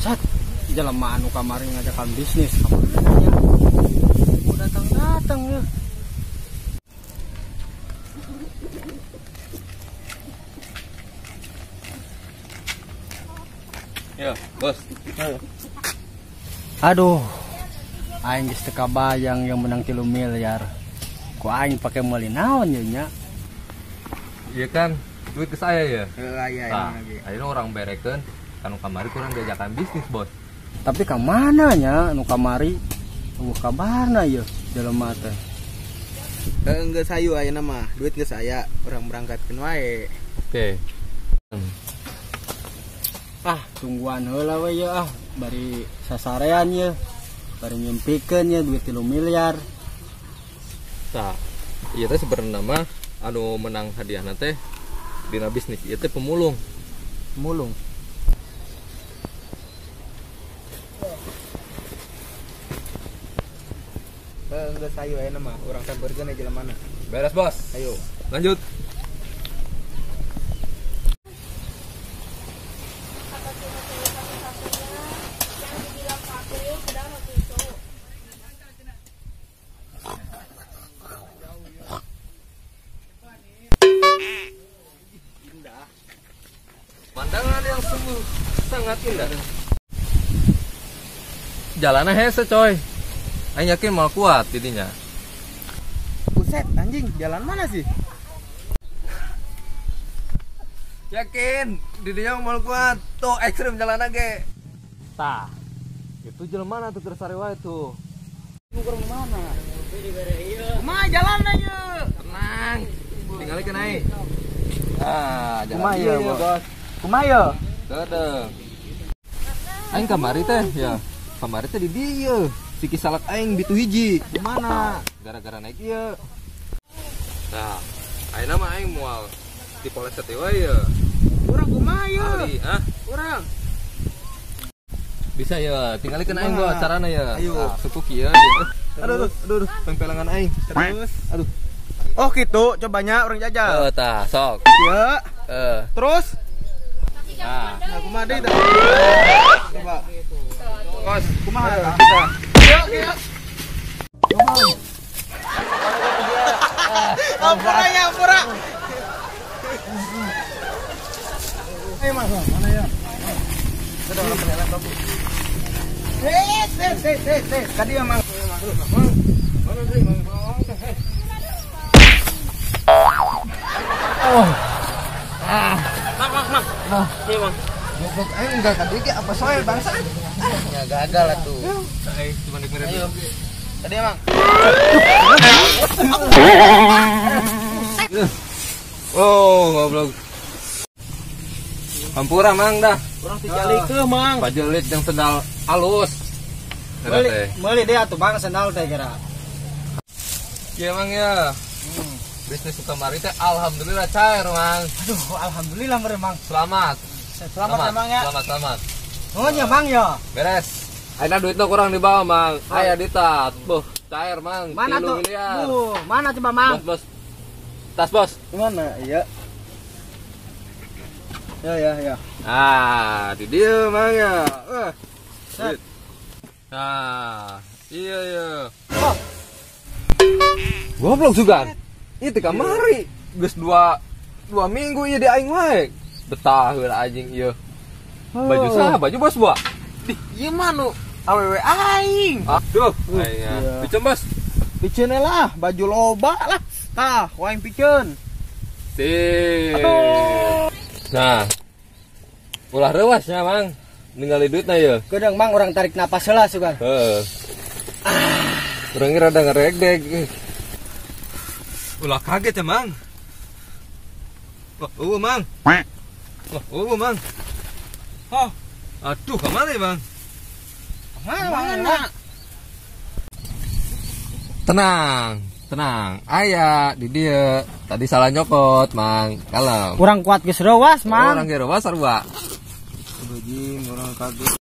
Bangsat, jelema anu kamari ngajakan bisnis kamana nya? Mau datang-datang ya. Ya, bos. Aduh, aing geus teu kabayang yang menang 3 miliar. Ku aing pake meuli naon ye nya? Iya kan, duit ke saya ya. Heeh, aya nah, ayeuna urang berekeun kanu kamari kurang diajakan bisnis, bos. Tapi ka mana nya nu kamari? Eueuh kabarna ye jelema teh. Heuh, geus hayu ayeuna mah, duit geus aya, urang berangkatkeun wae. Oke. Ah, tungguan heula we ye ah, bari sasarean ye. Bari nyimpikeun ye duit 3 miliar. Tah, ieu teh sebenarna mah anu menang hadiahna teh dina bisnis ieu teh pemulung. Pemulung. Heuh, geus hayu ayeuna mah, urang sampeurkeun jelema mana. Beres, bos. Ayo. Lanjut. Pemandangan yang sungguh sangat indah. Jalannya hese coy. Aing yakin mau kuat didinya. Buset anjing, jalan mana sih? Yakin didinya mau kuat. Tuh ekstrim jalan ge. Tah. Itu jalan mana tuh tersare wae tuh. Kurang mana? Kumaha jalanna ye? Tenang. Tinggalikeun aing. Ah, jalan kumaha ye, Bos? Kumaha ye? Dedeng. Aing kamari teh ya. Kamari teh di dieu. Siki salak aing bitu hiji. Mana? Gara-gara naik ieu. Nah, ayeuna mah aing moal dipoleset wae ye. Urang kumaha ye? Hah? Urang. Bisa ya, tinggalikeun aing gua carana ya. Ayo. Nah, suku kieu. Aduh, aduh, aduh, pengpelangan aing. Terus. Aduh. Oh gitu, cobanya urang jajal. Heeh, tah, sok. Ieu. Heeh. Terus? Nah, kumaha deui tah? Coba. Bos, kumaha kita? Ieu, ieu. Ampura ya, ampura. Eh, Mas, mana ya? Ada orang penelak bagus. Eh, eh, tadi emang. Mana sih, Mang? Oh. Ah. Mang. Nah, iya, Mang. Goblok aing enggak tadi ge apa soel bangsa. Ya gagal atuh. Aing cuma dikira. Ayo. Tadi emang. Oh, goblok. Hampura Mang dah. Urang tijalikeun Mang. Pajelit yang sendal halus. Meuli deh atuh Bang sendal teh kira. Iya Mang ya. Bisnis kamari teh alhamdulillah cair Mang. Aduh, alhamdulillah mere Mang. Selamat. Selamat Mang ya. Selamat. Oh nya Mang ya. Beres. Ayeuna duitna kurang dibawa Mang. Aya di tas. Buh, cair Mang. Mana tuh? Miliar. Mana coba Mang? Bos, bos. Tas bos. Mana? Iya. Ya. Ah, di dieu Mang ya. Duit. Nah, iya. Oh. Goblok juga. Ieu teh kamari. Geus 2 minggu ieu di aing wae. Betah heula anjing ieu. Baju saha? Baju bos buah. Dih, ieu mah nu awewe aing. Aduh, aing. Piceun bos. Piceun lah, baju loba lah. Tah, ku aing piceun. Sip. Aduh. Nah. Ulah reuas nya, Mang. Ningali duitna ye. Kedeung Mang urang tarik napas heula sugan. Heeh. Urang ge rada ngaregdeg. Ulah kaget ya, Mang. Wah, eueuh, Mang. Wah, eueuh, Mang. Oh, aduh, kemana ya, Bang? Kemana? Tenang. Aya di dieu. Tadi salah nyokot, Mang. Kalem. Kurang kuat geus reuas, Mang. Urang ge reuas sarua. Anjing, orang kaget.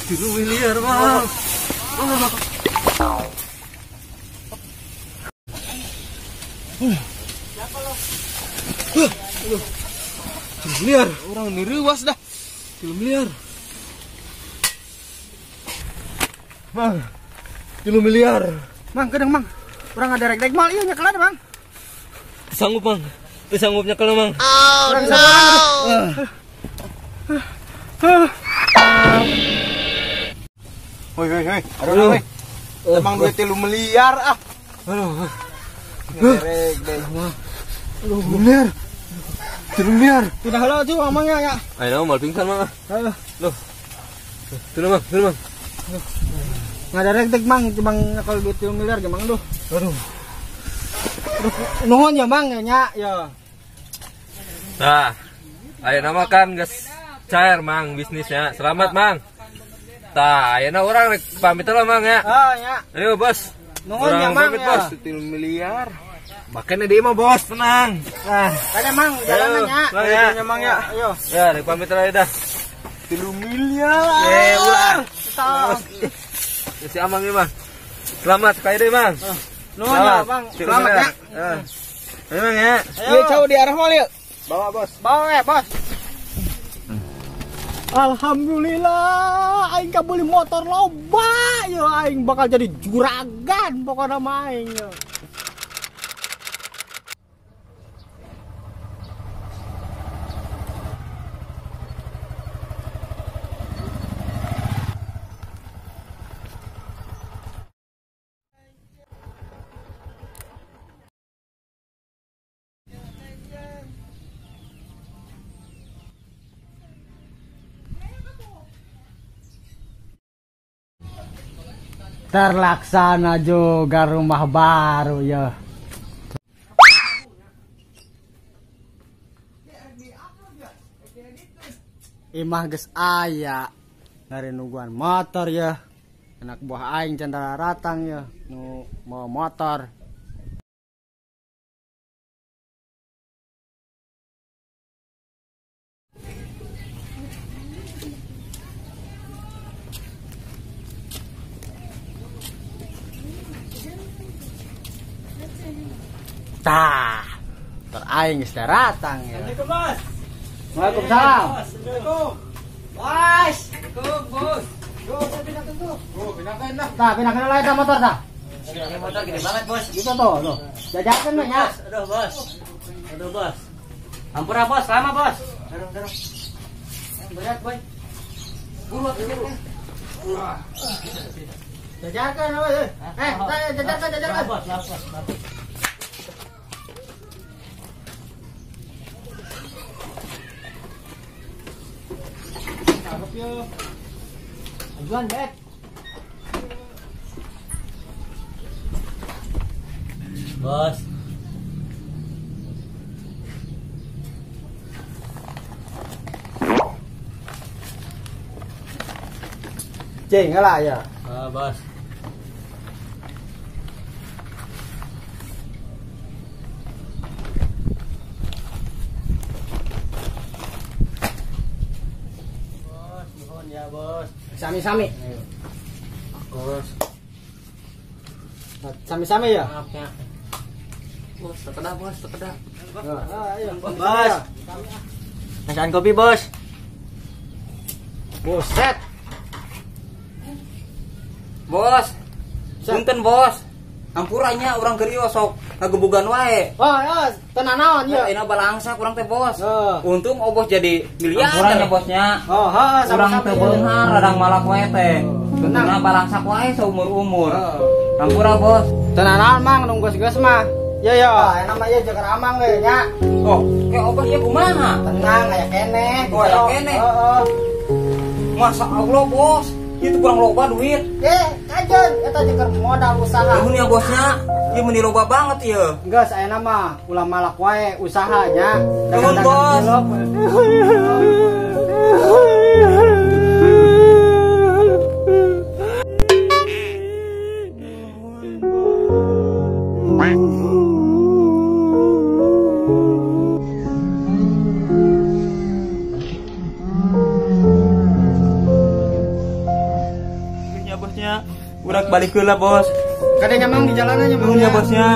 3 miliar, Bang. Aduh. 3 miliar. Orang nireuwas dah. 3 miliar. Mang. 3 miliar. Mang, kedeng Mang. Urang ngaderek-dek mal ieu nyekelan, Mang. Sanggup, Mang. Teu sanggup nyekel, Mang. Oh, no. Hoi hoi hoi. Aduh, hoi. Emang duit 3 miliar ah. Aduh. Ngerek deh. Aduh, miliar. 3 miliar. Sudah heula tuh amangnya ya. Ayo mal pingsan, Mang. Heeh. Loh. Turun, Mang, turun, Mang. Ngadarek dek Mang, cuma nyekel duit 3 miliar ge Mang duh. Aduh. Aduh, nuhun ya Mang ya nya ya. Nah, ayeuna mah kan geus cair Mang bisnisnya. Selamat Mang. Tah, ayeuna urang rek pamit lah Mang ya. Oh ya. Ayo bos. Nuhun ya Mang pamit, ya. Bos. 3 miliar. Makanya dia mah bos, tenang. Nah, ada Mang jalanannya. Ayo, ya. Mang ya. Ayo. Ya, rek pamit lah dah. 3 miliar. Eh, ulah. Tah. Si Amang ini, Mang. Selamat sekali deh, Mang. Nuhun ya, Bang. Selamat ya. Ayo, Mang ya. Iya, cau di arah mal yuk. Bawa, Bos. Bawa ya, Bos. Alhamdulillah, aing kabeli motor loba. Yo aing bakal jadi juragan pokoknya mah aing. Yo. Terlaksana juga rumah baru ya. Imah geus aya ngari nungguan motor ya. Anak buah aing can ratang ya nu mau motor. Tah, motor aing geus datang ya. Assalamualaikum, Bos. Waalaikumsalam. Assalamualaikum. Bos. Assalamualaikum, Bos. Yo, pindahkeun tuh. Oh, pindahkeun lah. Tah, pindahkeun lah eta motor tah. Ini motor gede banget, Bos. Gitu tuh, tuh. Jajakeun mah nya. Aduh, Bos. Aduh, Bos. Ampura, Bos, lama, Bos. Dorong, dorong. Berat, Boy. Buru, buru. Jajakeun euy. Eh, jajakeun, jajakeun. Bos, bos, bos. Yo. Ajuan, Bet. Bos. Cing lah ya. Ah, bos. Bos. Sami-sami. Bos. Sami-sami ya? Maaf ya. Bos, sekedah, Bos, sekedah. Ayo, Bos. Masakan kopi, Bos. Buset. Bos. Punten, Bos. Ampuranya urang keur ieu sok ngagebugan wae. Oh, ya, tenang naon ieu. Ayeuna balangsa kurang teh, Bos. Oh. Untung obos jadi miliarder ya, Bosnya. Oh, heeh, urang teu beunghar radang malak wae teh. Tenang balangsa wae saumur-umur. Ampura, Bos. Tenang naon, Mang, nunggu geus mah. Ya ya, enak mah ieu jeung Amang we nya. Oh, ke obos ieu kumaha? Tenang aya keneh. Oh, aya keneh. Heeh. Masa Allah, Bos. Itu kurang loba duit. Eh, kajen eta jeung modal usaha. Nuhun ya, Bosnya. Ieu meuni loba banget ieu. Geus ayeuna mah ulah malak wae usahanya. Nuhun, Bos. Bosnya, urang balik heula, Bos. Kadang emang di jalan aja Mang. Nuhun ya bosnya.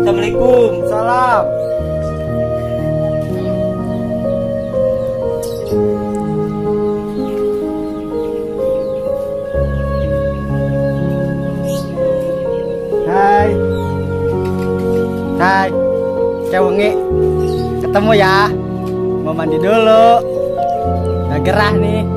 Assalamualaikum. Salam. Hai. Hai. Cewengi. Ketemu ya. Mau mandi dulu. Udah gerah nih.